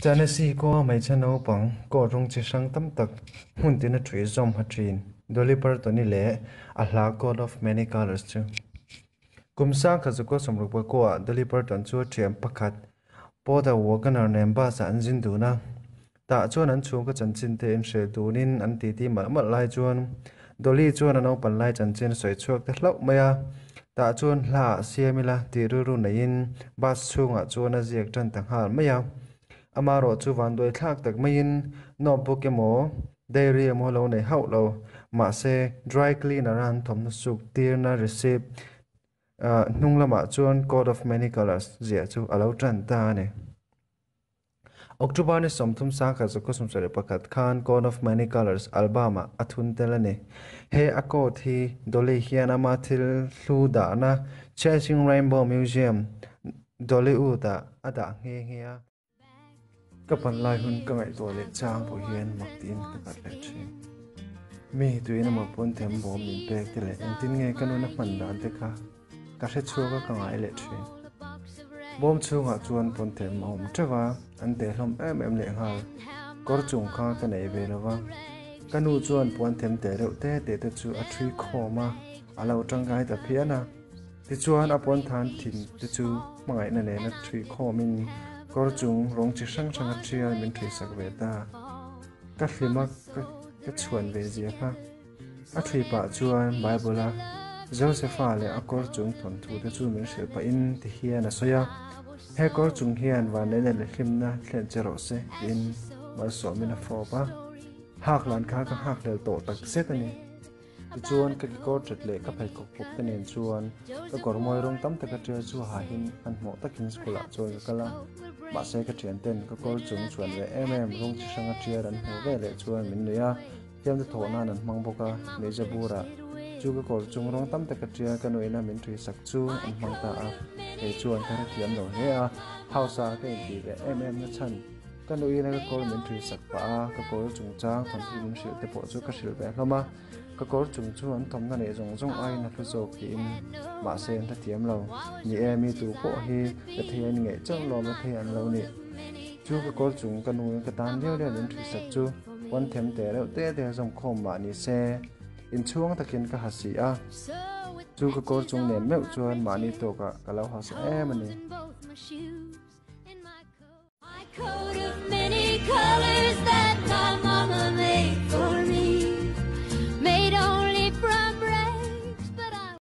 Tennessee kawnga hmeichhe naupang coat rawng chi hrang tam tak hmun tina ṭhui zawm ha ṭhin Dolly Parton-i leh a hla Coat of Many Colors chu. Kum sangkhat zakua sawmruk pakua Dolly Parton chu a ṭhian pakhat Porter Wagoner nen bus-ah an zin dun a. Tah chuan an chhungkaw chanchin te inhrilh dunin an titi malh malh lai chuan Dolly chuan a naupan lai chanchin a sawi chhuak ta hlauh mai a. Tah chuan hla ah siam ila tih rilru neiin bus chhungah chuan a ziak tan ta nghal mai a. Amaherawh chu vanduai thlak tak maiin notebook emaw diary emaw lo nei hauh lo. Mahse dry cleaner a an thawmhnaw suk tirna receipt hnung lamah chuan coat of many colours ziah chu a lo tan ta a ni. October ni 30 sangkhat zakua 71 khan Coat of Many Colors album-ah a thun tel a ni. He a coat hi Dolly hian ama thil hlu dahna Chasing Rainbow Museum, Dollywood-ah a dah nghe nghe a. Ka pan lai hun ka ngaihtuah leh chang pawh hian mak tiin ka khat leh thin. Mi tuin emaw pawn them bawm min pek te leh engtin nge ka nuna hman dan te kha Ka hre chhuak a ka ngai leh thin. Bawm chhungah chuan pawn them a awm teuh a, an teh hlawm em em leh nghal. Kawr chung kha ka nei ve lo va. Ka nu chuan puan them teh reuh te te te chu a thui khawm a, a lo tangkai ta phian a. Tichuan a puan than thin te chu hmangaihna nena thui khawmin kawr chung rawng chi hrang hranga thial min thuisak ve ta. Ka hlim a, ka chhuan ve zia kha. A thli pah chuan Bible-a Josefa leh a kawr chung thawnthu te chu min hrilh pahin ti hian a sawi a, He kawr chung hian vanneihna leh hlimna thlen che rawh se tiin malsawmin a fawp a. Hak lan kha ka nghakhlel tawh tak zet a ni. Tichuan ka kekawr that leh ka pheikhawk pawp te nen chuan ka kawr mawi rawng tam taka tial chu hahin hmanhmawh takin school ah chuan ka kal a. Mahse ka thianten ka kawr chung chuan ve em em rawng chi hranga tial an hmuh veleh chuan min nuih a. Thiamte thawh nan an hmang bawk a, Meija burah chu ka kawr chung rawng tam taka tia ka nuihna min thui sak chu an hmang ta a, kei chuan ka hrethiam lo hle a, house a ka intih ve em em na chhan ka nuihna ka kawr min thui sak pah a, ka kawr chungchang thawmhnaw min hrilh te pawh chu ka hrilh ve hlawm a, ka kawr chung chu an thawmhnaw neih zawng zawng aiin a hlu zawk tiin mahse an hrethiam lo, ni e mi tu pawh hi ka thei a ni ngeih chauh lawm a thei an lo nih chu ka kawr chung ka nuin ka tan liau liau min thui sak chu. Pawn them teh reuh te te zawm khawm mah ni se, inchhuang takin ka ha si a. Chu ka kawr chung nen meuh chuan mahni tawkah ka lo hausa em a ni. My coat of many colors that my